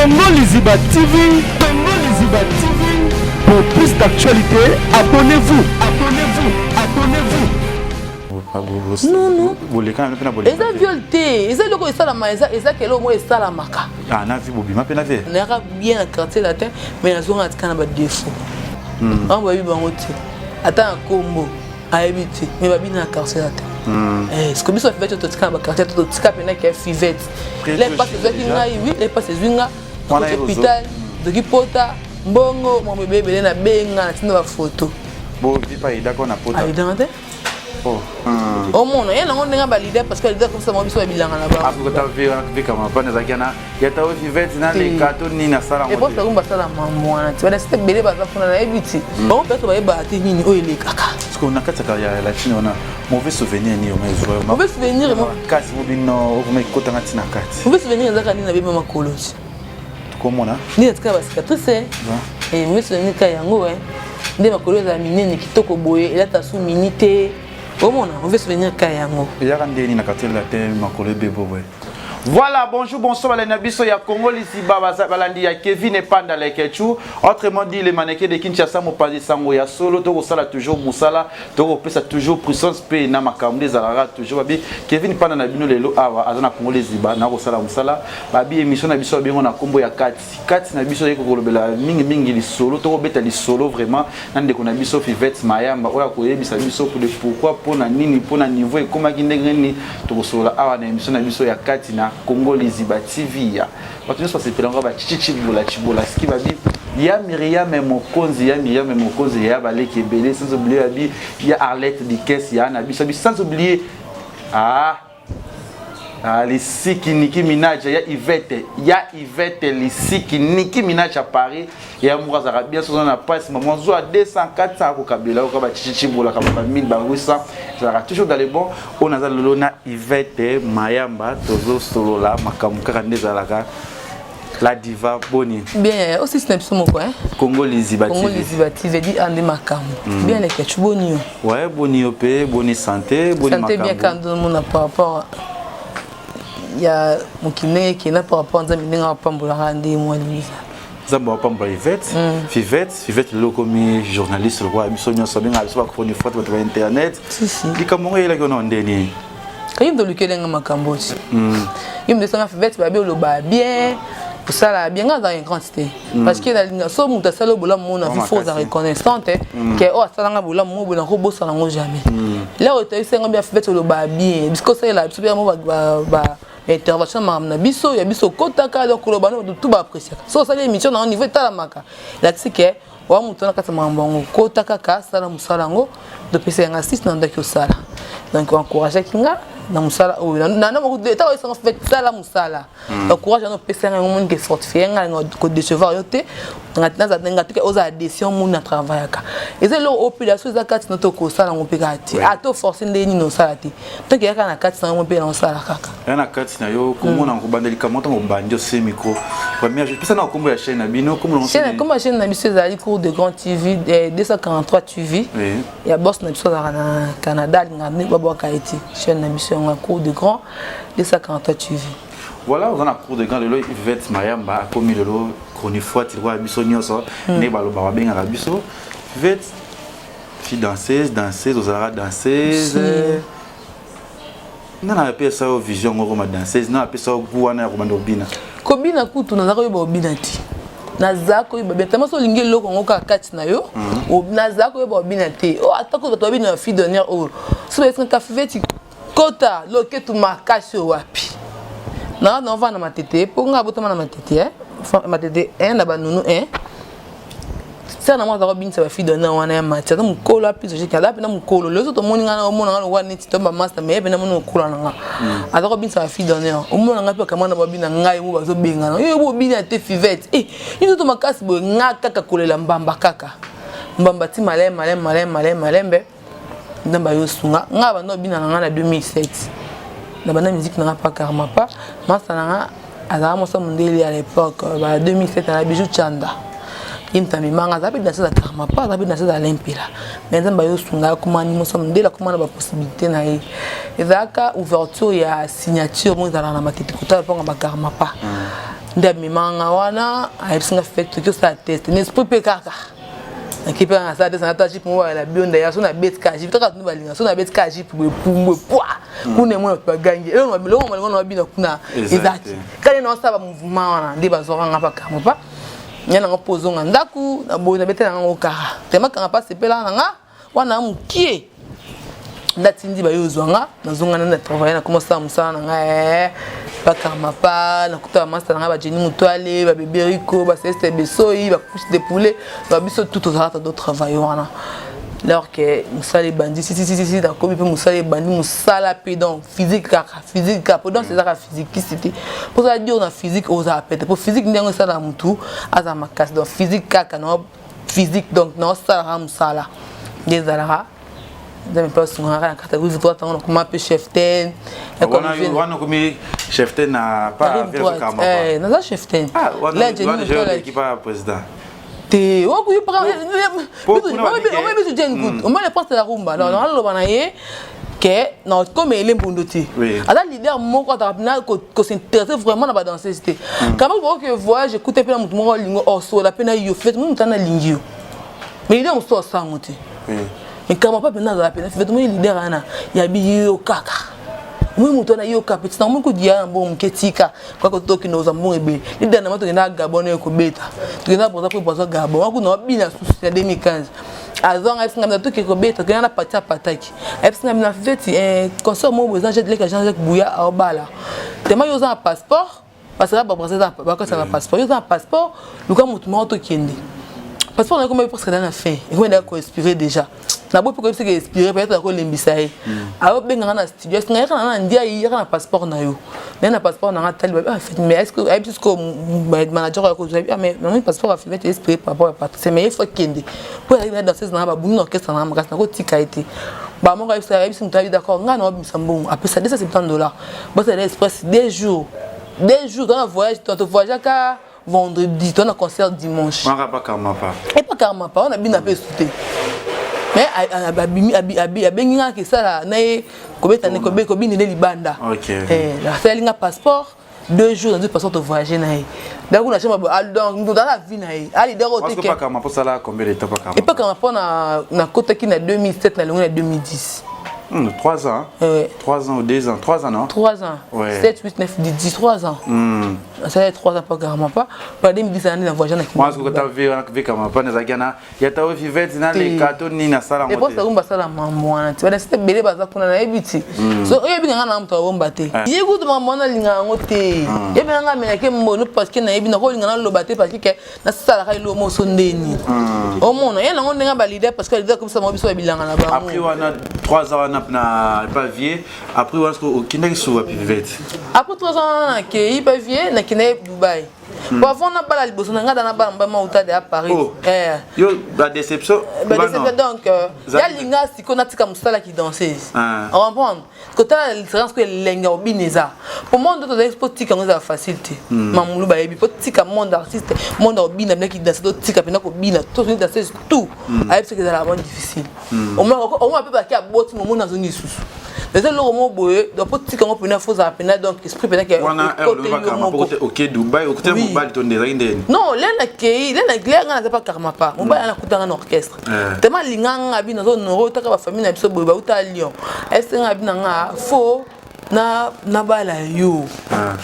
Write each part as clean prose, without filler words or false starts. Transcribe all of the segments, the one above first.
Congo Liziba TV, Congo Liziba TV. Pour plus d'actualités, abonnez-vous, abonnez-vous, abonnez-vous. Non, non. Bolekana mpe na boleka. Eza viol te, eza eloko esalama, eza keloko moko esalamaka. Ah, na vie bobima mpe na vie. Nayaka bien na Quartier Latin, mais nazonga tika na badéfaut. Bango bayebi bango te, ata na kombo ayebi te, mais babina na Quartier Latin. Parce que biso bafivete totika na baquartier, totika mpena ke fivete le passe ezwaki ngai, oui, le passe ezwi nga hôpital, zoki pota mbongo mwa ebele ebele, na benga na ntina bafoto. Ayidaka te. Omona ye nango ndenge baleader, parce que baleader komisa bango biso babilanga na bango. Basala mambo wana ti badasite ebele baza kuna, nayebi ti bango mpe bayebaka te nini oyo elekaka. Na kati ya latine wana, mauvais souvenir nini? Mauvais souvenir? Kasi bobino okoma ekotanga ntina kati. Mauvais souvenir ezaka nini? Nabeba makolo ti. Komona. Nini atika bacicatrice. Mauvais souvenir ka yango nde makolo ezala minene kitoko boye, elata su mini te. Omona, mauvais souvenir ka yango. Eyaka ndeni na quartier latin, makolo ebebo boye? Voilà, bonjour, bonsoir, balandi na biso ya Congo Lisiba, balandi ya Kevin Epanda Lekechu, autrement dit les mannequins de Kinshasa, mopanzi sango ya solo, tokosala toujours musala, tokopesa toujours puissance pe na makambo ezalaka toujours babi Kevin Panda na bino lelo awa aza na Congo Lisiba na kosala musala. Babi émission na biso babengo na kombo ya kati kati na biso, yeko kolobela mingi mingi lisolo, tokobeta lisolo vraiment na ndeko na biso Fivette Mayamba oyo akoyebisa biso pour de pourquoi, mpona nini, mpona niveau ekomaki ndenge nini. Tokosolola awa na émission na biso ya kati na Congo Liziba TV. Ya bato nyonso basepelanga bachichichibola chibola ski, babi ya Miriam Mokonzi, ya Miriam Mokonzi, ya baleki ebele, sans oublier babi ya Arlette Dikes ya na biso, sans oublier ah, lisiki Niki Minaj ya Ivete, ya Ivete lisiki Niki Minaj ya Paris, ya moko azalaka bien. Soza na pasi, mama zwa 200 400, akokabela oka bachichichibolaka ba 1000 ba 800, ezalaka toujours dans le bon. Oyo naza lelo na Ivete Mayamba, tozosolola makambo kaka nde ezalaka. La diva, boni? Bien, aussi na biso moko, hein. Congo Liziba. Congo Liziba TV di ande makambo. Bien leke, boni yo? Ouais, boni yo pe, boni santé, boni? Santé bien, quand mona par rapport ya mokili ndenge ekenda, par rapport Nzambe ndenge apambolaka nde mwa limisa. Nzambe apambola Ivete. Fivete, Fivete lelo okomi journaliste lokola biso nyonso, abengaka biso bachroniqueur, bato ba internet. Likambo yango eyelaki ono ndeni? Kayi moto olukelenga makambo ti yo moto esanga Fivete, babi oloba bien, osala bien. Nga azala ingrate te, parce que nalinga so moto asali oyo bolamu mona vie, faut oza reconnaissante ke oyo asalanga bolamu mo boye, nakobosana yango jamais. Lero etoyisenga bia Fivete, oloba bien, bisiko osalela biso mpe mo intervention, makambo na biso ya biso okotaka. Donc koloba no bato tu baappréciaka. So osali émission nango, niveau etalamaka, elakisi ke wa moto wana kati ya makambo yango, kota kaka, sala mosala yango. Topesa yanga sisi na ndaki osala, donc encourageaki nga na mosala oyo ntango esanga fait, sala mosala. Donc courage wana opesa yanga yango, moni ke fortifie nga kodécevoir yo te, nga te ozala décision moni na travaillaka. Eza eloko oyo population eza kati na tokosala yango mpe kaka te, ata oforce nde nini osala te, tant eyaka na kati na yango mpe na osala kaka. Ya na kati na yo komona kobanda likambo, ntango obandi ose micro première, pesa na kombo ya chaîne na bino. Kombo ya chaîne na biso ezali Cour de Grand TV 243 TV ya boss na biso azalaka na Canada, alingaka nde babwaka ye te. Chaîne na biso yango ya Cour de Grand 243 TV. Voilà, oza na Cour de Grand lelo. Ivette Mayamba akomi lelo chroniqueur lokola biso nyonso ndenge balobaka, babengaka biso. Ivette fille danseuse, danseuse, ozalaka danseuse. Nga na apesa yo vision ngo koma danseuse, na apesa yo goût wana ya kobanda kobina? Kobina kutu naza koyeba kobina te, naza koyeba bien tama so olingi eloko yango kaka kati na yo. Naza koyeba kobina te, atako bato babina ya fille d'honneur oyo so bayesingaka Fiveti kota loketu makasi oyo wapi. Nanga naovanda na Matete, mpo nga abotama na Matete, Matete 1 na banunu 1. Sere na mwa aza kobinisa bafille d'honneur wana ya mati, aza mokolo api zoki, aza mpena mokolo. Lelo so tomoni nga, omona nga lokola neti to bamaster, mais ye mpena moni mokolo na nga aza kobinisa bafille d'honneur. Omona nga mpe akamwana babina ngai mo bazobengana yo bobina te Fivete e yo nzoto makasi boye. Nga kaka kolela mbamba, kaka mbamba ti maleme maleme maleme maleme malembe. Nzambe ayosunga nga, banda obina na nga na 2007, na banda musique na nga pa Karmapa. Masa na nga azalaka mwasi mondele à l'époque ba 2007 na Bijou Chanda, ye moto amemanga. Aza mpe danseuse ya Karmapa, aza mpe danseuse ya Lempela, mais Nzambe ayosunga, akomani mwasi mondele, akoma na bapossibilité na ye. Ezalaka ouverture ya signature moko ezalaka na Matete, kotala mponga bakarmapa. Nde amemaka nga wana, ayebisi nga fete toki osala test na esprit mpe kaka nake mpe nasala test nata jipe moko ya bionda ya so nabeti ka jipe kaka tunu balinga so nabeti ka jipe boye pumbwe pwa hmm. kuna emona bato bagangi eloko balinga na babina kuna eza te kani naosala bamouvement wana nde bazwaka nga pakambo pa ya nanga mpo ozonga ndako na boye nabetela nango kara tema kanga pa sepela na nga wana mokie ndatindi bayo ozwa nga nazonga na travaille nakoma osala mosala na nga eh, bakarma pa nakuta bamasta na nga bajeni mutwale babebe rico baceleste besoi bacouche de poulet babiso tout tozalaka todo travaille wana alors que mosala ebandi sisisisi nakomi mpe mosala ebandi mosala mpe donc physique kaka physique kaka po donc ezaka physique kisi te mpo ozala dur na physique ozala pete po physique nde yango esalaka motu azala makasi donc physique kaka na physique donc naosalaka mosala nde ezalaka nzambe mpe asungaka na kati ya rive droite yango nakoma mpe chef ten wana okomi chef ten na eh, naza chef ten ah, président te okoyi biso jen good omoni le prince de la rumba donc naloba na ye ke na comme ele mbondo te aza leader moko azalaka na kosinteresse vraiment na badanseuse te kama okoki voyage ekute mpe na motu moko olingo osola mpe na yo fete motu ana alingi yo mais leader mosusu asango te mais kama pa mpenza azala mpenza fete moi leader wana ya biyo kaka moi moto wana yoka mpe tina moi kodia na mbongo moke tika kaka tokende kozwa mbongo ebele leader na ma tokenda gabon oyo kobeta tokenda boza mpo bazwa gabon wakuna wabina susu na 2015 azwanga ayebisi ngai toke kobeta tokenda na pati apataki ayebisi ngai na feti eh, concert moko boye eza leka Jean Jacques Bouya aobala tema yo oza na passeport parce que ba bakosaka na passeport yo oza na passeport luka motu moko tokende passeport na ekomi presque na fin ekomi da koexpire déjà naboyi mpe koyebisa ke expire peut-être akolembisa ye ayobenga nga na studio esinga yaka na ndia yaka na passeport na yo naye na passeport na nga tali ah mais est-ce que ayebi siko manager ya kozwa ah mais namoni passeport ya Fivette expire par rapport ya Patrice mais il faut kende mpo ezalaki na danseuse na nga babuni na orchestre na nga makasi nakotika ye te bamoko ayebisi moto ayebi d'accord ngai na obimisa mbongo apesa 270 dollars bosala express 2 jours 2 jours tona voyage tovoyageaka vendredi tona concert dimanche. Epa karmapa wana bina mpe esu te mais abengi nga kesala na ye kobeta kobini nde libanda asaleli nga passeport 2 jours nazwi passeport tovoyage na ye donc kuna chambre donc moto aza na vie na ye ali dero te epa karmapa nakotaki na 2007 nalongi na 2010. 3 ans. Ouais. 3 ans ou 2 ans. 3 ans, non? 3 ans. Ouais. 7, 8, 9, 10, 10 3 ans. Ça fait 3 ans pas carrément pas. Pas 2010 années na voyage na Moi, ce que tu as vu, vu comment pas nazaki na ya ta Fivette na le kato ni na sala ngote. Et pour ça rumba sala mambo wana. Tu vas c'était belé baza kuna na ebiti. So oyebi nga na mto bomba te. Ye kutu mambo wana linga yango te. Yebi nga melake mbono parce que na yebi na ko linga na loba te parce que nasalaka eloko moso ndeni omona ye nango ndenge baleader parce que leader komisa bango biso babilanga na bango. Après wana 3 ans wana na epa vie, après wana okendaki su wapi, Fivette? Après 3 ans wana nakei pa vie, nakendaki Dubai. Po avant nabala liboso na ngai da nabala mobali mauta de ya Paris. Yo badéception. Badéception, donc yalinga sikoyo natika mosalaki danseuse, comprendre kotala différence ko elengi ya kobina eza po monde tozali po tika yango ezala facile te. Mamulu bayebi po tika monde artiste, monde ya kobina bilaki danse, totika mpena kobina tozoni danseuse tout ayebi soki ezala vraiment difficile. Omona mpe baki aboti momoni azongi lisusu eza eloko moko boye. Donc po tika yango mpena fo ozala mpena donc esprit mpena. Oke Dubai, okute mobali to nde ezalaki ndeni? Non, le nakei le nga naza pa karma pa mobali nakutanga na orchestre tema alinga nga abi nazo honore otaka bafamille na biso boye bauta Lyon ese nga abi na nga fo nabala yo,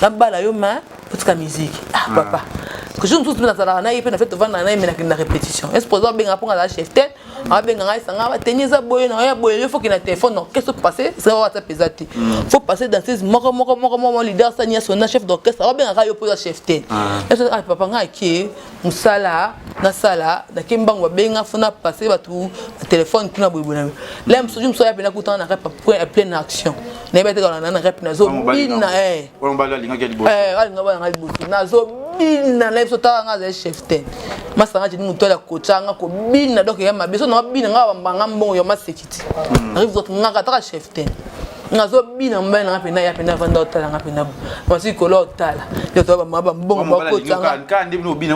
nabala yo ma otika musique. Ah papa, parce que jour mosusu mpe nazalaka na ye mpe na fe tovandaka na ye me nakende na répétition ese président abenga mpo nga azala chef te abenga ngai esanga bateni eza boye na ya boye yo faut kende na téléphone na orchestre passe seka WhatsApp eza te faut passer danseuse moko moko moko moko leader sani ya sona chef d'orchestre abengaka yo mpo eza chef te. Ah papa, ngai ake mosala nasala nake mbango babenga fo na passe bato na telefone kuna boyeboye na la mosusu mosusu aya mpena kutana na rep pleine action nayebi te kala na rep nazobina alinga balanga liboso nazobina na biso tala nga azali chef te masanga jeni moto ala kotya nga kobina donc ya mabe so naobina nga bambanga mbongo ya maseki te rive droite ngaka taka chef te nazobina mobali nanga mpena ya mpena vanda otala nga mpena masi likolo otala yo to bamama bambongo bakotanga kende tobina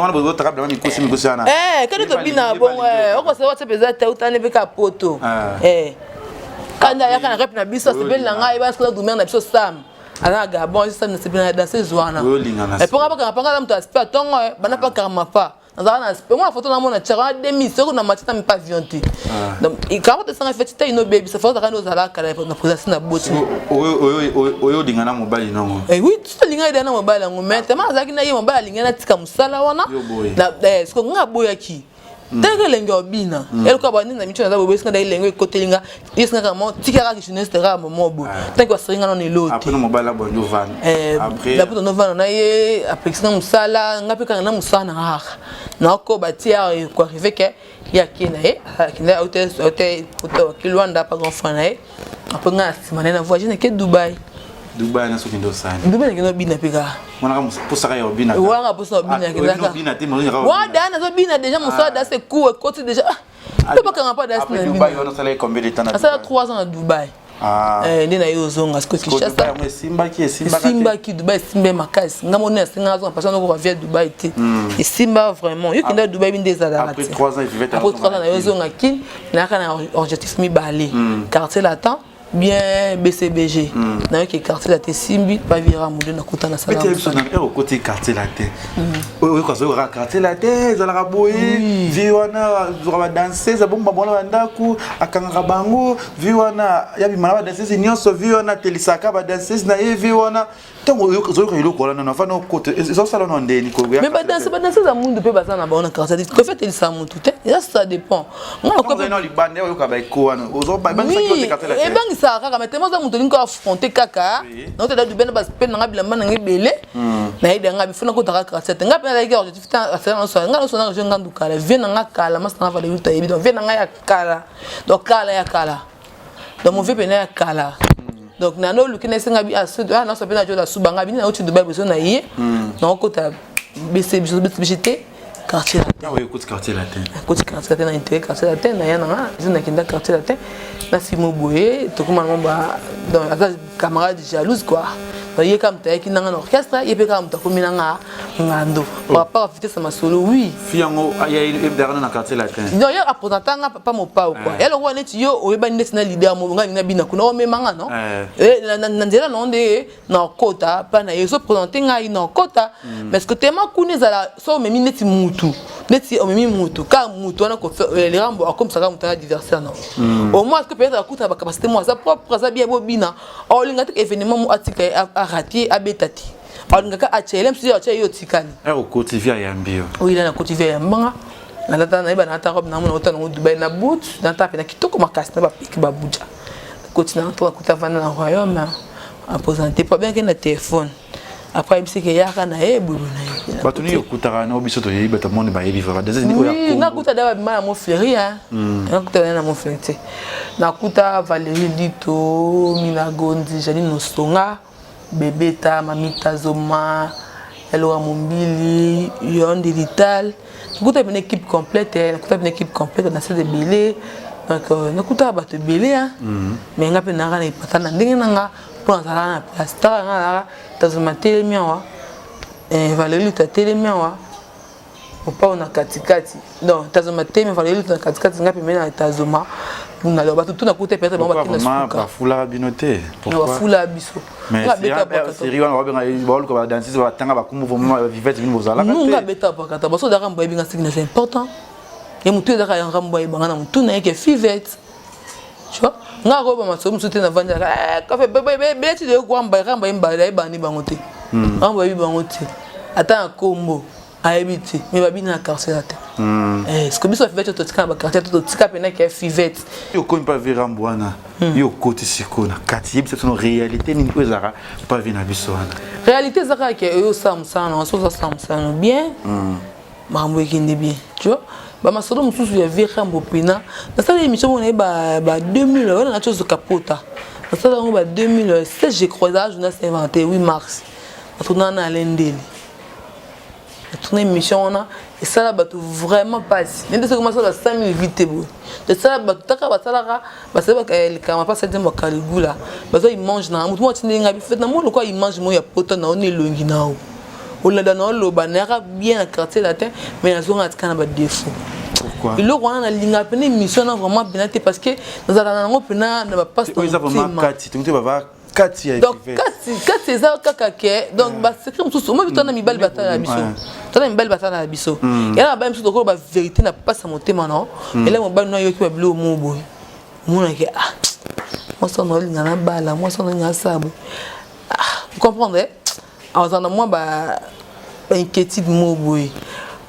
bongo okosala WhatsApp eza te utani mpe ka poto kanda ayaka na rep na biso asepeli na ngai basola dumere na biso sam. Aza na Gabon, nasepela na danseuse wana. Eponga bakanga panga aza moto aspect atongo bana pa karma pa. Nazalaka na aspect mona photo namona tiaka wana 2000 soki na matita mi pa avion te. Donc karma tesanga feti te ino baby sa photo kaka ozalaka kala na présence na boti. Oyo olinga na mobali nango. Eh oui, tout alinga ida na mobali yango mais tellement azalaki na ye mobali alinga na tika mosala wana. Na eh siko nga boyaki. Ndenge elenge obina eloka bandi na micho naza boye esinga da elenge ekoteli nga esinga kaka mo tika kaka jeunesse kaka momo boye tant que baseri nga nano elo te laputa novanda na ye apekisi nga mosala nga mpe kaka na mosala na nga kaka nakoba ti koarrive ke ye ake na ye akende aute kilwanda pa grand frère na ye après nga na nsima na ye na voyage nake Dubai. Dubai na soki ndo sani. Dubai na kino bina pe kaka. Wana ka posa ka ya obina. Wana ka posa obina ke zaka. Obina te mo ka. Wa da na zo bina déjà mosala da c'est court ekoti déjà. Pe bakanga pa da na Dubai wana sala combien de temps na Dubai? Asala 3 ans na Dubai. Ah. Eh nde na yo ozonga siko Kinshasa. Dubai yango esimbaki esimbaki. Esimbaki Dubai esimba makasi. Nga moni asenga azonga parce que noko via Dubai te. Esimba vraiment. Yo kenda Dubai binde ezalaka te. Après 3 ans il vivait Après 3 ans na yo ozonga Kin, nayaka na objectif mibale. Quartier latin bien BCBG. Nayoki quartier latin esimbi bavira modu nakuta na sala. Biso na ero koti quartier latin. Oyo kazo quartier latin ezalaka boye vie wana azwaka ba danseuse abomba bango na bandako akangaka bango vie wana ya bima na ba danseuse nyonso vie wana atelisaka ba danseuse na ye vie wana ntango ozoyoka eloko wana nano afana okota ezosala na ndeni mais badanse badanse za mundu mpe baza na bango na quartier kofi atelisa motu te eza ça dépend nga libanda oyoka baeko wana ebangisaka kaka mais tellement oza moto olingi ko affronter kaka naotela Dubai na baspe nanga bilamba nanga ebele nayebi yanga bifo nakotaka quartier te nga mpe nazalaki objectif te asala nyonso nga nyonso na région ngandu kala vie nanga kala masi nanga Valérie tayebi donc vie nanga ya kala donc kala ya kala donc mon vie pena ya kala donc nano oluki na esenga bi naso mpe najola suba nga bini nauti Dubai boso na ye naokota bese biso biso te quartier latin. Ah oui, écoute quartier latin. Écoute quartier latin na intérêt quartier latin na yana nga je na kenda quartier latin na fimo boye to kuma ba donc aza camarade jalouse quoi. Donc ye kam tayaki nanga na orchestre ye pe kam ta komi nanga ngando. Par rapport à vitesse ma solo oui. Fi yango ya derrière na quartier latin. Non ye apprésenta nga papa mopao quoi. Ya lokwa neti yo oyeba neti na leader mo nga na bina kuna o memanga non. Eh na nzela na nde na okota pa na ye so présenter ngai na okota parce que tellement kuna ezala so omemi neti mutu neti omemi mutu ka mutu wana lirambo akomisaka mutu wana adversaire na au moins que peut-être akuta ba capacité mo aza propre aza bien bobina olinga te événement mo atika arate abeta te olingaka atia ele mosusu atia ye otikali okoti via yambi yo oyila na koti via yambanga nalata nayeba nalata robe namona ota nango Dubai na boot nalata mpe na kitoko makasi na bapiki babuja koti na to akuta vanda na royaume apresente po abengaki na telefone après ayebisi ke yaka na ye boye na ye bato nini okutaka na biso toyebi bato moni bayebi vraiment des nini oyo oui nakuta da babima na Montfleury hein nakuta na Montfleury te nakuta Valérie Lito Mina Gondi Janine Osonga Bebeta Mamita Zoma Elora Mombili Yondi Lital nakuta pena équipe complète nakuta pena équipe complète na sede ebele donc nakuta bato ebele hein mais nga mpe naka na epata na ndenge nanga mpo nazalaka na place taka nga nazalaka tazoma telemi awa Valérie Lito atelemi awa mopao na katikati donc tazoma telemi Valérie Lito na katikati nga pembeni na tazoma kuna donc bato tuna kuta peut-être bango bakenda suka bafulaka bino te bafulaka biso série wana babenga baoluka badanseuse batanga bakumbu vraiment bavivete bino bozalaka te nga beta pakata baso odaka mbo ayebinga siki na c'est important ye motu ezaka ya ngambo ayebanga na motu na ye ke fivete tu vois nga koyeba masolo mosusu te navandaka kafe beti de kwamba ramba ye ayebani bango te ramba ayebi bango te ata na kombo ayebi te mais babini na quartier la te parce que biso bafivete totika na baquartier te totika mpena ke fivete yo okomi mpa vi rambo wana yo okoti sikoyo na kati yebisa biso no réalité nini oyo ezalaka mpa vi na biso wana réalité eza kaka ke oyo osala mosala na so ozosala mosala no bien makambo ekende bien tu vois bamasolo mosusu ya vie rambo mpena nasala émission moko na ye ba 2000 wana nati ozoka pota nasala yango ba 2016 je crois ezala journaliste inventé 8 mars natuna na alendele natuna émission wana esala bato vraiment mpasi nde soki masala 5000 vues te boye esala bato taka basalaka basala likama mpasi nzembo ya Caligula bazwa image na motu moko atindi ngai bifete na moni lokola image moko ya pota na ona elongi na yo olanda na oloba nayaka bien na quartier latin mais nazonga atika na badéfaut eloko wana nalingaka mpena émission wana vraiment mpena te parce que nazalaka na yango mpena na bapasi kati Kati ya donc kati kati eza kaka ke donc ba secret mosusu omoi tona mibali batala na biso, tona mibali batala na biso, ya na mibali mosusu tokolo ba vérité na pasi ya motema no ele mobali no ayoki babilo mo boye, omonake ah, mwasi wana olinga na bala, mwasi wana olinga asala boye. Ah, comprendre, azala na mwa ba inquiétude mo boye,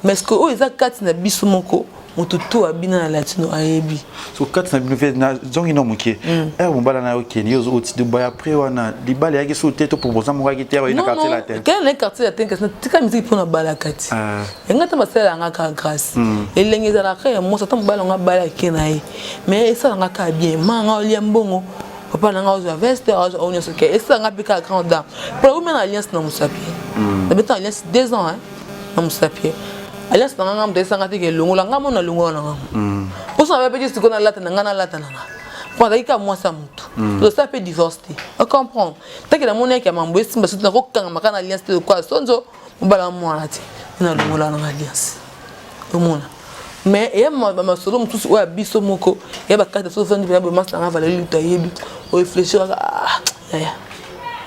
mais ce que oyo eza kati na biso moko, moto to abina na latino ayebi. So kati na bino fe nazongi na moke ere mobala na yo okende, yo oti Dubai, après wana libala eyaki so te, to proposa moko ayaki te awa na Quartier Latin? Kende na Quartier Latin, kasi tika musique mpona bala kati yango ata basalelanga kaka grâce. Elenge ezalaka ya mwasi, ata mobali yango abala ake na ye, mais esalanga kaka bien. Ma nga olia mbongo, papa na nga ozwa veste, azwa oyo nyonso ke esalanga mpe kaka grande dame mpona umia na alliance na mosapi. Nabeta alliance 2 ans na mosapi. Alliance na nga, moto esanga te ke elongola nga mo nalongola na nga mposo na bapeti. Sikoyo nalata na nga, nalata na nga mpo azalaki kaka mwasi ya motu. Tosala mpe divorce te, ocomprendre? Take namoni yaki ya mambo esimba soki nakokangama kaka na alliance te lokola sonzo mobala mwana te, nalongola nanga alliance, omona. Mais eya bamasolo mosusu oyo ya biso moko ya bakati so ofandi mpena boye, masi nanga Valeri Luta ayebi, oréfléchir kaka, ah yaya,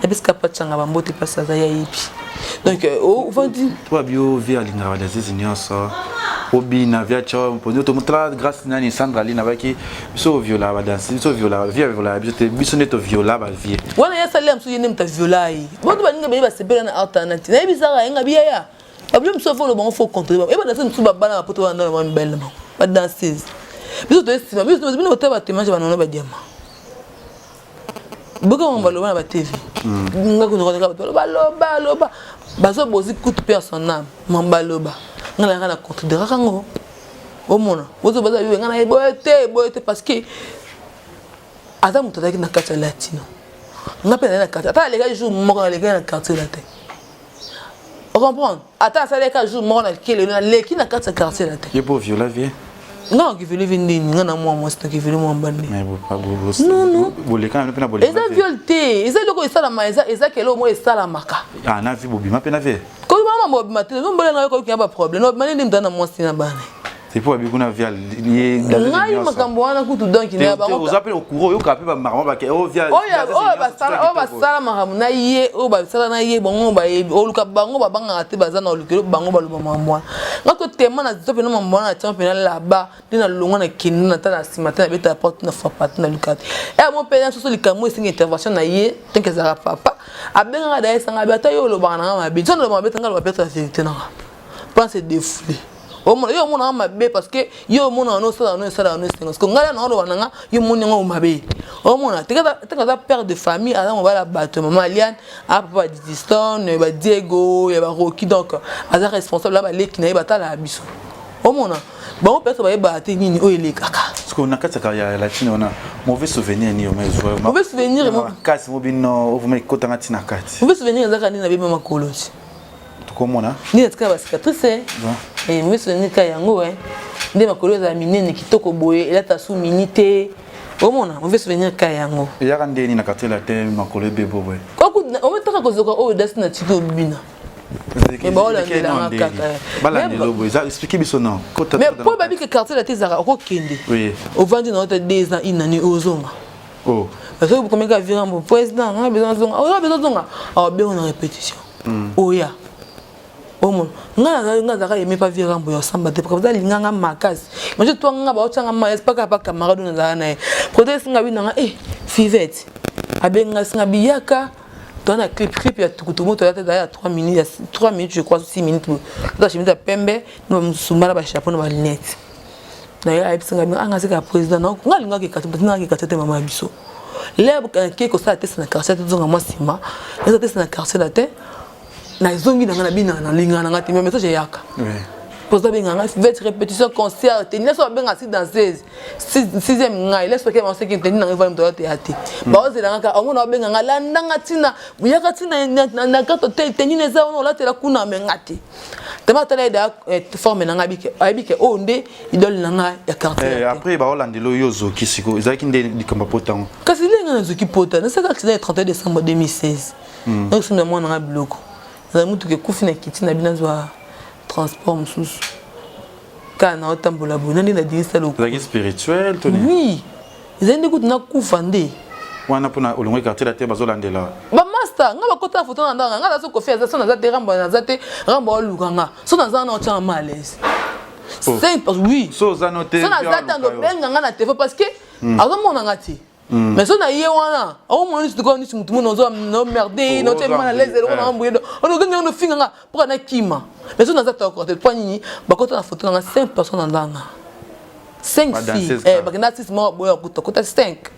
napesika patianga bambote mpasi aza yayebi. Donc ofandi. Po bio vie alingaka badazisi nyonso obina via tya mpondi tomotala grâce nani Sandra Ali nabaki biso oviola badanse, biso oviola vie, aviola biso te, biso nde toviola bavie. Wana ye asali ya mosusu, ye nde moto aviola ye. Boto baninga beye basepela na artana te, nayebisaka ye nga biyaya babilo mosusu afo oloba ngo fo contre bango. Badanse mosusu babala na poto wana na mibali na bango badanseuse. Biso toyesima biso bino kotala batémoignage banano badiama boka bango baloba na batv nga kuna bato baloba loba bazobozi kutu mpe ya son âme ma baloba. Nga nayaka na contrediraka ngo, omona bozo baza yo nga na ye boye te, boye te, parce que aza moto azalaki na kati ya latino, nga mpe nazali na quartier. Ata alekaki jour moko, nalekaki na Quartier Latin, ocomprendre? Ata asalaki jour moko na kelelo, naleki na kati ya Quartier Latin. Ye mpo viola vie. Nga nakiveli vi ndeni, nga na mwa mwasi nakiveli mwa mbandi. Non, non. Boleka mpe na boleka. Eza viol te, eza eloko esalama, eza kele omo esalamaka. Ah, na vie bobima mpe na vie. Koyeba mambo obima te, mbala nga yokoki ya baproblème obima nde mutu na mwasi na bana. C'est pour abi kuna via. Ngai makambo wana kutu donc na bango. Oza mpe okuro oyoka mpe bamakambo bake oyo via. Oyo basala makambo na ye, oyo basala na ye, bango bayebi. Oluka bango, babangaka te, baza na olukelo bango baloba makambo wana. Nga to tema na zo mpena makambo wana na tia mpena laba nde nalongwa, na kende na tala na nsima te, nabeta porte na frappa te, naluka te. E mo mpe soso likambo esengi intervention na ye, tanke ezalaka papa abengaka da esanga be. Ata yo olobaka nanga mabe, so naloba mabe te, nga loba peut-être la vérité nanga mpo se défouler. Omona yo omonaka mabe parce que yo omonaka no osala no esalaka no esengo, parce que ngai na oloba nanga, yo omoni yango mabe. Omona teke aza père de famille, aza mobali ya bato, mama Aliane, aza papa badidistone, badiego ya baroki, donc aza responsable ya baleki na ye batalaka biso. Omona bango peut-être bayebaka te nini oyo elekaka. Parce que na kati ya latine wana, mauvais souvenir nini omezwa? Mauvais souvenir? Kasi mobino ovuma ekotanga ntina kati. Mauvais souvenir ezaka nini? Nabeba makolo ti. Tokomona. Nini atika bacicatrice. Mauvais souvenir ka yango nde makolo ezala minene kitoko boye, elata su mini te. Omona mauvais souvenir ka yango. Eyaka ndeni na Quartier Latin, makolo ebebo boye? Ometaka kozoka oyo dasi na tiki obina. Baolandelanga kaka. Balandela boye, explique biso non. Mais mpo babiki Quartier Latin ezalaka okokende, ovandi na yo te 2 ans, une année, ozonga. Soki bokomeka virambo président nga besoin zonga, oyo besoin zonga, abengo na répétition, oya. Omona nga nazalaka yeme pa virambo ya osamba te, parce alinganga makasi. Maje twanga baotianga mai paka pa camarade oyo nazalaka na ye protese singa binanga e Fivete abenga singa biyaka toza na clip ya tukutuku moto ya ya 3 minutes, ya 3 minutes je crois, 6 minutes. Toza chemise ya pembe na bamusumba na bachapeau na balunettes na ye. Ayebisanga bino anga seka président na nga alingaki ekati nanga ekati te. Mama ya biso lere ke kosala test na Quartier te, tozonga mwa nsima, eza test na Quartier la te. Nazongi na nga na bina nalingaka na nga te, mais message eyaka, président abenganga vet répétition concert te nyonso babenga si danseuse sixième ngai lesoke bango seki teni nanga evali moto ayoteya te, baozelanga kaka omona babenganga landanga ntina yaka ntina na carte hotel te nini eza wana olatela kuna amenga te. Tama atala ye da forme na ngai, ayebi ke oyo nde idole na ngai ya quartier. Après baolandela oyo ozoki sikoyo, ezalaki nde likambo ya potango? Kasi ndenge ngai nazoki pota, nasalaki accident ya 31 décembre 2016. Donc somi na mwana ngai biloko, nazali motuka ekufi na kiti na bino, azwa transport mosusu kaka na otambola boye na nde nadinisa. Ezalaki spirituel to? Oui, ezali nde kutu nakufa nde. Wana mpona olongwe quartier latin, bazolandela. Bamaster nga bakota foto na ndanga nga nazo Kofi aza so naza te, Rambo naza te, Rambo aluka nga so naza na otyanga ma à l'aise. Oh. Cinq, oui. So oza no te. So naza te, obenga nga na telefone parce que azomona nga te. Mais so na ye wana aomona nisi tuka nisi mutu mona ozo nomerde notie mal à l'aise, eloko na mboye onogenga nofinga nga mpoka nakima. Mais so naza toko te, mpo nini bakota na foto nanga cinq personnes na ndanga, cinq filles, bakenda six moko boya kuta kota cinq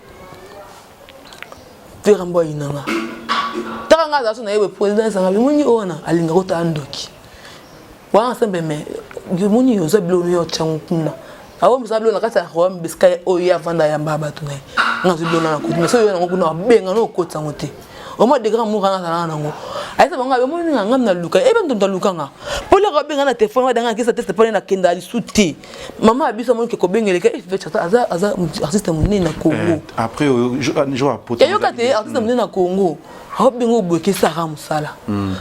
te. Rambo ayinanga taka nga aza so na ye boye, président esanga bimoni oyo wana alingaka otala ndoki wana sembe. Mais omoni oza biloko yo otyango kuna, aombisa biloko na kati ya royaume bisika oyo ye avanda, ayamba bato na ye. Nga azwi biloko na kuti, mais soki oyo nango kuna abenga no okotisa yango te. Omoi degré amour anga azalaka nango, ayesa bango abe omoni nga ngam naluka ebe ntonto aluka nga mpo leko abenga na telefone wadanga akisa teste mpone nakenda lisu te. Mama ya biso amoni ke kobengeleka aza aza artiste monene na Congo. Après jour apoto. Eyoka te, artiste monene na Congo aobenga oboye kesaka mosala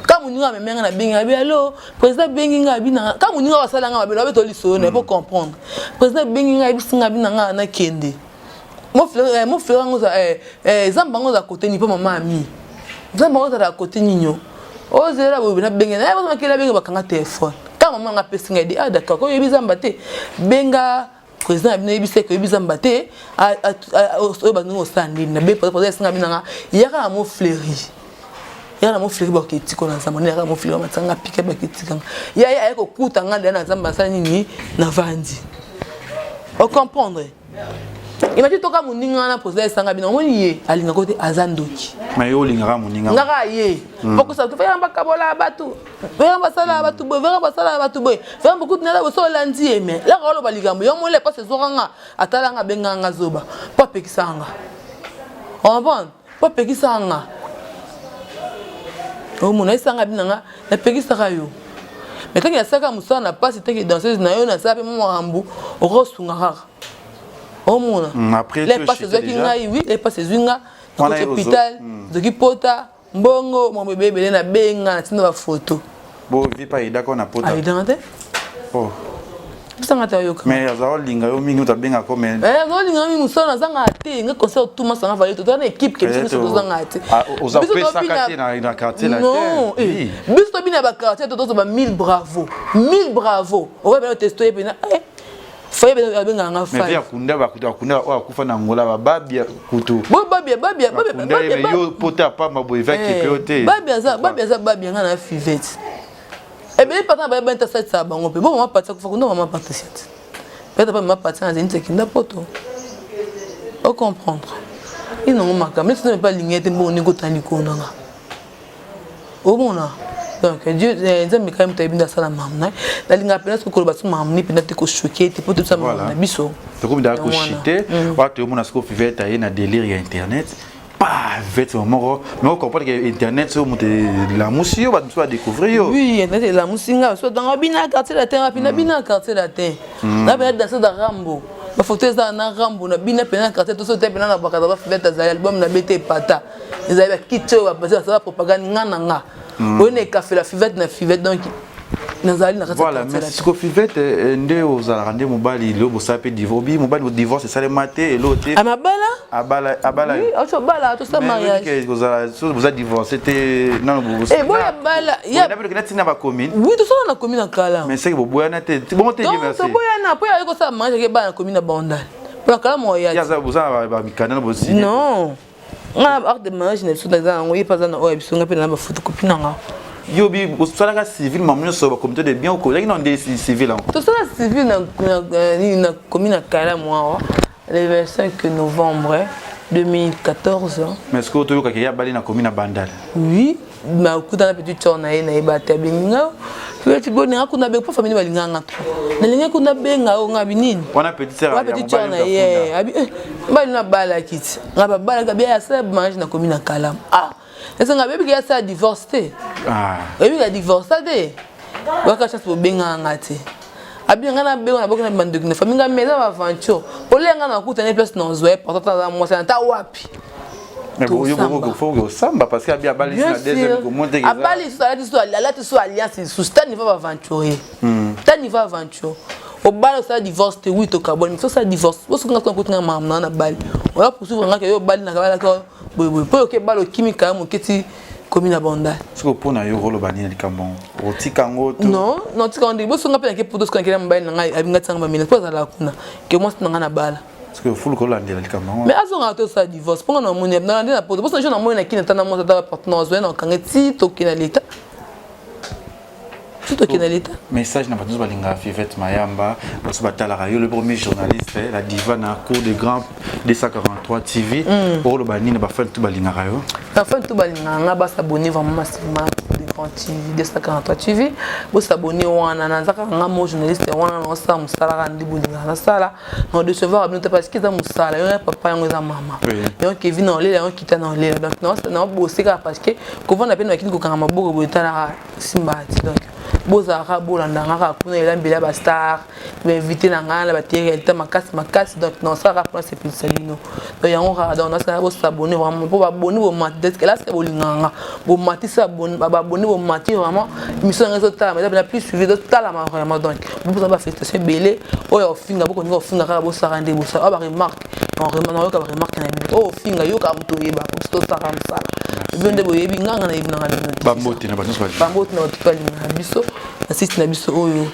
ka moninga ameme nga na bengi abi: "Allo, président abengi nga." Abi nanga ka moninga asala nga mabe abe to lisolo na po comprendre. Président abengi nga, ayebisi nga, abi nanga nakende mofleur yango zamba yango oza kote nini, mpo mama ami zamba yango ozala kote nini o ozela boye nabenge na makele abenge bakanga telefone. Ka mama nga apesi ngai di: "Ah d'accord, oyebi zamba te, benga président na bino, oyebisa eke oyebi zamba te." Oyo bandingi osala ndeni nabe président esinga binanga yaka na Mofleuri, yaka na Mofleuri, baketika na zamba. Yaka na Mofleuri, bamatanga pike, baketikanga ya ye aye kokuta nga ndeya na zamba. Asala nini? Navandi, ocomprendre? Imagine toka moninga wana président esanga bino, omoni ye alingako te, aza ndoki. Mais yo olingaka moninga. Ngaka ye pokosa to fayamba kabola bato, vera basala bato boye, vera basala bato boye, vera bokutu nala boso olandi ye. Mais laka oloba likambo yo mole mpasi ezwaka nga, atalanga, abengaka nga zoba mpo apekisaka nga, comprendre, mpo apekisaka nga. Omona esanga bino nga napekisaka yo, mais tangi nasalaka mosala na mpasi tangi danseuse na yo, nasala mpe mwa makambo okosunga kaka omona. Après mpasi ezwaki ngai, oui, mpasi ezwi nga nakoti hôpital, zoki pota mbongo mambo ebele ebele, nabenga natinda bafoto. Bo vi pa aidaka na pota? Aidanga te. Oh. Bisanga te, ayoka. Mais aza olinga yo mingi, otabengaka mais. Azolinga mingi, mosala nazanga te. Nga concert tuma sanga vale, toza na équipe ke biso nyonso tozanga te. Oza opesaka te na quartier la? Non, biso tobina baquartier to tozoba 1000 bravo, 1000 bravo. Oyo bena testo ye pena faye abengaka nga. Faye akunda akunda oyo akufa na Ngola, bababia kutu. Bo babia babia. Babia yo pota apamba boye evakipe yo te. Babia aza babia aza babia. Nga na Fivete ebele pata na bayeba nta salisaka bango mpe bo mama pati akufa kunda, mama Patricia te, peut-être pa mama pati na zeni akinda poto, ocomprendre inango makambo neti mpe alingi ete mbongo ndenge otala likolo nanga omona. Donc Dieu, Nzambe kaka moto ayebi nde asala makambo na ye. Nalingaka mpena soki koloba so makambo ni mpena te, kochoquer te mpo tobisa makambo na biso. Tokomi daa kochite wana, toyomona sikoyo Fivete aye na délire ya internet pa Fivete moko, mais ocomprendre ke internet so moto elamusi yo, bato mosusu badécouvrir yo. Oui, internet elamusi nga. So donc bina quartier latin wapi na bina quartier latin na pena danse da Rambo, bafoto eza na Rambo na bina pena na quartier toso te pena na bakata baFivete azali album na bete epata ezali bakiti oyo basala propagande nga na nga oyo na ekafela Fivete na Fivete, donc nazali na kati. Voilà, mais siko Fivete, nde ozalaka nde mobali lelo bosala mpe divorce, obi mobali divorce esalema te, elo te. Amabala. Abala, abala. Oui, otobala, tosala mariage. Kozala so boza divorce te nano. Boya bala. Ntina bacommune. Oui, tosala na commune na kala. Mais seke boboyana te, bongo te? Toboyana po yaye kosala mariage ake bala na commune na Bandal mpona kala moya. Boza na bamikanda na bosini? Non, nga acte de mariage na biso naza yango, ye mpe aza na oyo ya biso, nga mpe na baphotocopie na nga. Yo bi osalaka civil, mamu nyonso bacomité de bien ozalaki na nde civil yango? Tosala civil na commune na Kalamu awa le 25 novembre 2014. Mais est ce que toyokaki ye abali na commune na Bandal? Oui, nakutana petit sœur na ye, nayeba te, abengi nga petit boninga kuna benga mpo famille balinganga nga trop, nalingi kuna benga oyo nga binini. Wana petite sœur? Wana petite sœur na ye abi bali na balaki ti nga babalaki, abi asala mariage na commune na Kalamu. Ah, esanga abebi ke asala divorce te, oyebi ka divorce te, baka chance bobengaka nga te. Abi nga na benga na boki na bandoki na famille nga, mais eza baaventure olia nga nakutani place na ozwa ye porte aza mwasi na ta wapi. Osamba parce que abi abali na deuxième komonte. Abali lisusu, alati so alliance lisusu ta niveau aventurier, ta niveau aventure. Obala osala divorce te, oui tokabwani, mais osala divorce. Bosoki nga sikoyo nga makambo na na bali. Oya poursuivre nga ke yo obali na kabalaka boye boye. Po oke bala okimi kaka moke ti komi na bandal. Sikoyo mpo na yo okoloba nini likambo yango? Otika yango to? Non, non tika yango ndenge. Bosoki nga mpe nake poto sikoyo nakela mobali na ngai abinga tianga bamina mpo azalaka kuna. Ke mwasi na ngai na bala. Sikoyo fulu kolandela likambo yango. Mais azongaka te osala divorce. Mpo nga na moni na nde na poto. Bosoki na moni na kina tana mwasi ata partenaire azwa ye na okanga ti tokende na leta. Ti tokende na leta. Message na bato nyonso balingaka Fivette Mayamba, baso batalaka yo le premier journaliste, la diva na cour de grand 243 TV. Okoloba nini ba fan tout balingaka yo? Ba fan tout balingaka nga ba s'abonner vraiment massivement de grand TV 243 TV. Bo s'abonner wana na nzaka nga mo journaliste wana na osala mosala kaka nde bolingaka nasala. Na décevoir bino te parce que eza mosala yo ya papa yango eza mama. Yango Kevin na olela yango kita na olela. Donc na na bosser kaka parce que kovanda pe na kini kokanga maboko boye talaka simba ti donc bozalaka bolanda nga kaka kuna elambeli ya ba star ba invité na ngai na ba télé-réalité makasi makasi donc naosalaka mpona sepelisa bino donc yango kaka donc nasala bosabone vraiment mpo baboni bomati deske lasike bolingaka nga bomatisi baboni bomati vraiment émission na ngai ezotalama eza mpena plus suivi ezotalama vraiment donc boposa ba félicitation ebele oyo ofinga bokoninga ofinga kaka bosaka nde bosala oyo ba remarque nayoka ba remarque na bino oyo ofinga yoka moto oyeba po biso tosaka mosala bino nde boyebi nga nga nayebi nanga bino te bambote na bato nyonso bambote na bato balingaka biso na site na biso oyo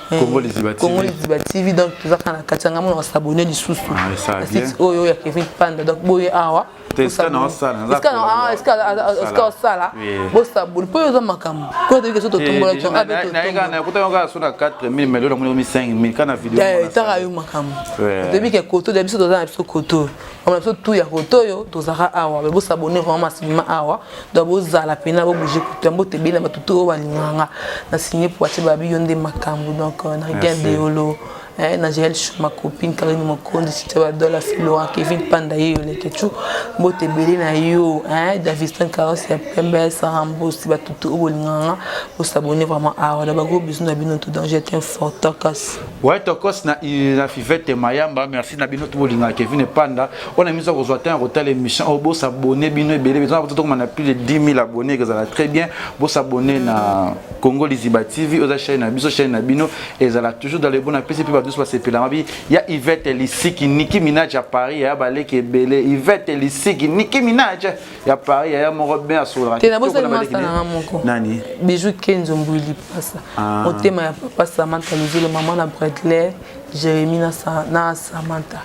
Congo Liziba TV. Congo Liziba TV donc toza kaka na kati ya ngambo na s'abonner lisusu Ah, na site oyo ya Kevin Panda donc boye awa Te, esika na osala, naza esika na ah esika esika osala bosabone mpo oyo eza makambo kuna toyebi ke so totombolaki yango abe totombola nakutaki kaka so na 4000 mais lelo namoni 5000 kaka na video etaka yo makambo toyebi ke koto ya biso toza na biso koto oyo na biso tu ya koto oyo tozalaka awa me bosabone vraiment massivement awa donc bozala mpena bobouge koto yango tebeli na bato to oyo balingaka nga na signe poitie babi yo nde makambo donc na regain deolo Eh, na Jael ma copine Karine Mokonzi Cynthia Badola Filora Kevin Panda yeyo Leketchou mbote ebele na yo hein Davidson Carlos ya pembe Sarah Mbosi batutu oyo bolingaka nga bosabonne vraiment awa na ba gros bisous na bino tout danger est un fort tokos Ouais, tokos na, na Fivette Mayamba, merci na bino tout bolingaka Kevin Panda. On a mis ça kozwa temps kotala émission oh bo s'abonner bino ebele besoin ko tokoma na plus de 10 000 abonnés que ça va très bien. Bo s'abonner na Congo Liziba TV, oza chaîne na biso chaîne na bino ezala toujours dans le bon apesi pe bato basepela mabi ya Yvette Lisiki Nicki Minaj à Paris ya baleki ebele Yvette Lisiki Nicki Minaj ya Paris ya moko bien asolaka te na bosali masta na nga moko nani Bijou Kenzo Mbwili pasa ah. motema ya papa Samantha Luzolo mama na Bradley Jérémie na, na Samantha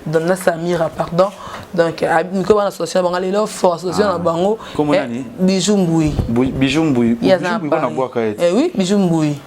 donc na Samira pardon donc miko bana association bango lelo fort association na bango Comment nani Bijou Mbui Bijou Mbui Bijou Mbui na bwaka eh oui Bijou Mbui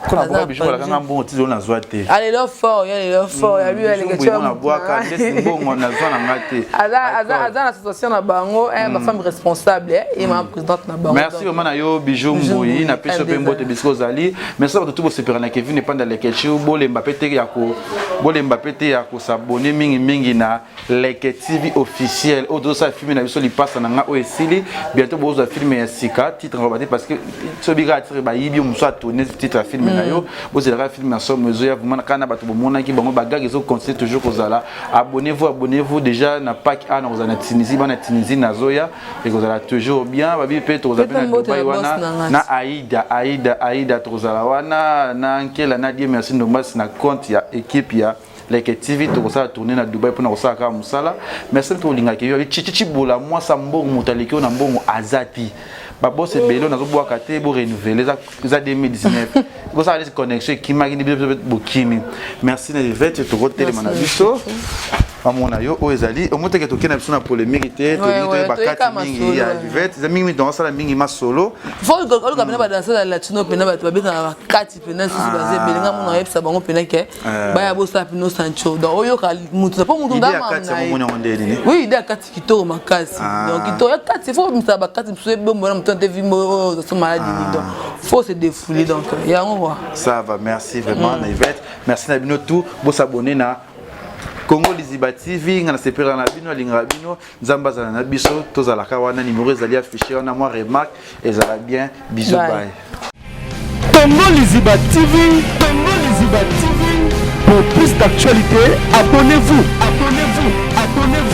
Kona bwaka Bijou balaka nga mbongo ti lelo nazwa te. Ah lelo fort ya lelo fort ya biyo aleka tshwa. Mbongo bwaka ndesi mbongo nazwa na nga te. Aza aza aza na association na bango eh ba femme responsable eh et ma présidente na bango. Merci vraiment na yo Bijou Mbuyi na peso pe mbote bisiko ozali. Merci bato tout bosepela na Kevin Epanda Leketchou bolemba pe te ya ko bolemba pe te ya ko s'abonner mingi mingi na Leke TV officiel oyo tozosala filme na biso lipasa na nga oyo esili bientôt bozwa filme ya sika titre nakoloba te parce que soki kaka titre bayibi yo mosusu atourne titre ya filme na yo bozelaka filme ya somo ezoya vraiment kaka na bato bomonaki bango bagage ezo continue toujours kozala abonnez-vous abonnez-vous déjà na pack a nakozala na Tunisie bana Tunisie nazoya ekozala toujours bien babi mpe tokozala mpe na Dubai wana na Aida Aida Aida tokozala wana na Nkela na Dieu merci Ndombasi na compte ya équipe ya Leke TV tokosala tournée na Dubai pona kosala kaka mosala mais soki tolingaka yo chichi chibola mwasa mbongo moto aleki yo na mbongo aza te babos ebele nazobwaka te bo renouveler eza 2019 bosala neti connexion ekimaki nde biso bokimi merci na Yvette tokotelema na biso bamona yo oyo ezali omoteke tokende na biso na polémique te tolingi toyeba kati mingi ya Yvette eza mingi mingi tokosala mingi masolo oluka mpena badanse ya latino mpena bato babetaka bakati mpena susu baza ebele nga mona oyebisa bango mpena ke baya bosala mpena osancho donc oyoka mutu mpo mutu oui ide ya kati kitoko makasi donc kitoko ya kati faut misala bakati mosusu ebombo na motu te vimbo oyo ozo maladi ni donc faut se défouler donc yango quoi ça va merci vraiment na Yvette merci na bino tout bosabonner na Congo Liziba TV nga nasepelaka na bino alingaka bino nzambe azala na biso tozalaka wana numéro ezali affiché wana mwa remarque ezala bien bisous bye, bye. Congo Liziba TV, Congo Liziba TV. Pour plus d'actualités, abonnez-vous, abonnez-vous, abonnez-vous.